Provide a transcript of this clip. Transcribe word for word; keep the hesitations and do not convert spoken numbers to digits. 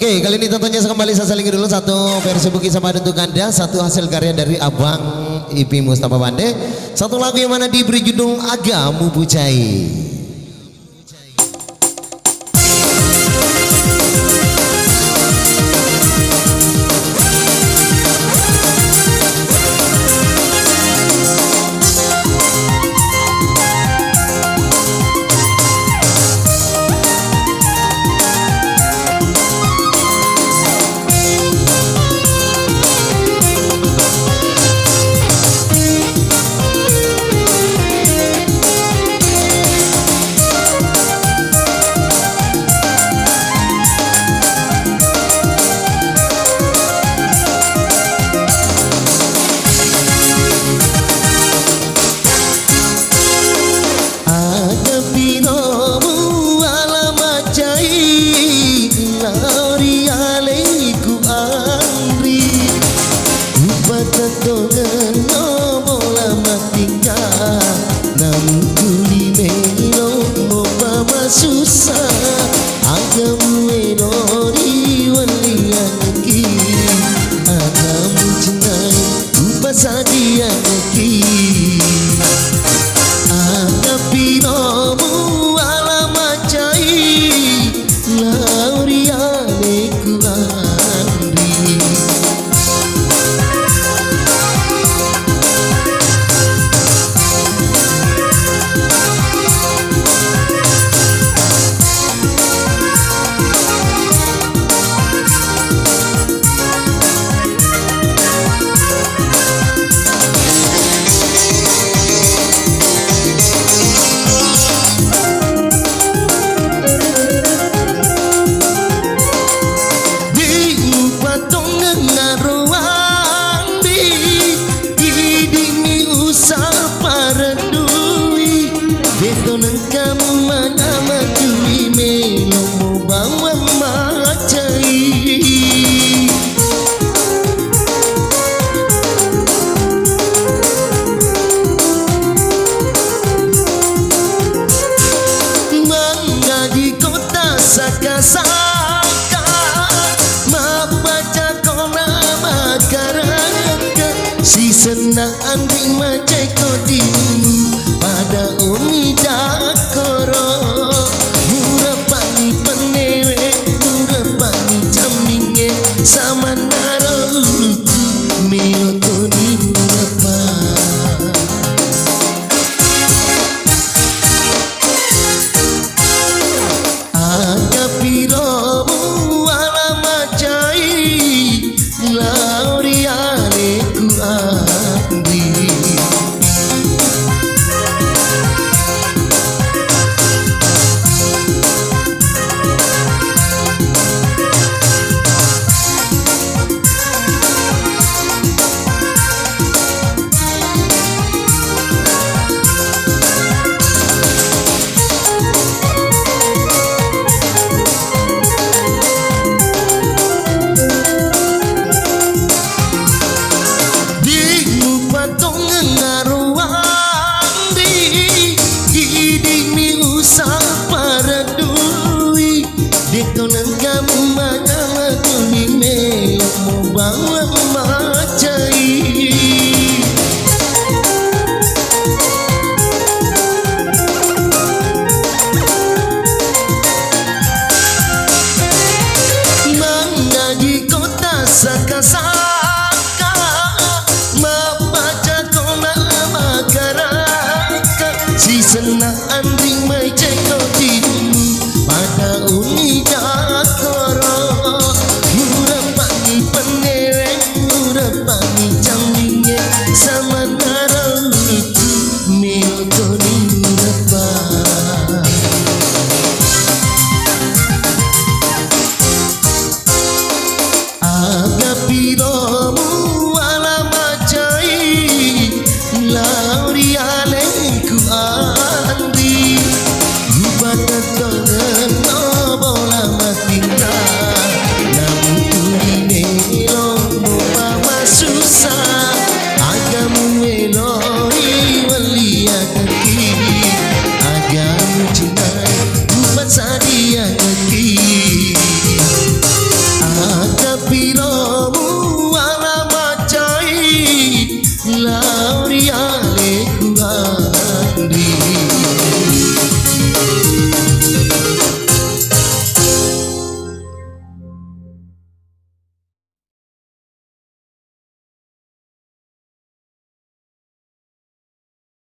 Oke, kali ini tentunya kembali saya selingi dulu satu versi Bukit Sempadu untuk Anda, satu hasil karya dari Abang Ipi Mustafa Bande. Satu lagu yang mana diberi judul Aga Mubucai. Aga piromu ala macai, lao ri aleku anri. Upatettongenno bola matingka, namu tuli melo mopa masussa. Aga muelo ri welliangki, aga mucinai upasadiangki. Aga piromu ala macai, lao ri aleku anri. Di upatongeng aroang di, idi'ni usappareddui. De'to nengka manama tuli, melomo bawang macai. Mangaji kota saka-saka, mappaca kona makaraka, sisenna anri macai ko dimu pada umi dakoro. Murapani pennewe, murapani jamminge, samannaro uluku melo toni murapa. Aga piromu ala macai, lao ri aleku anri. Di mupatong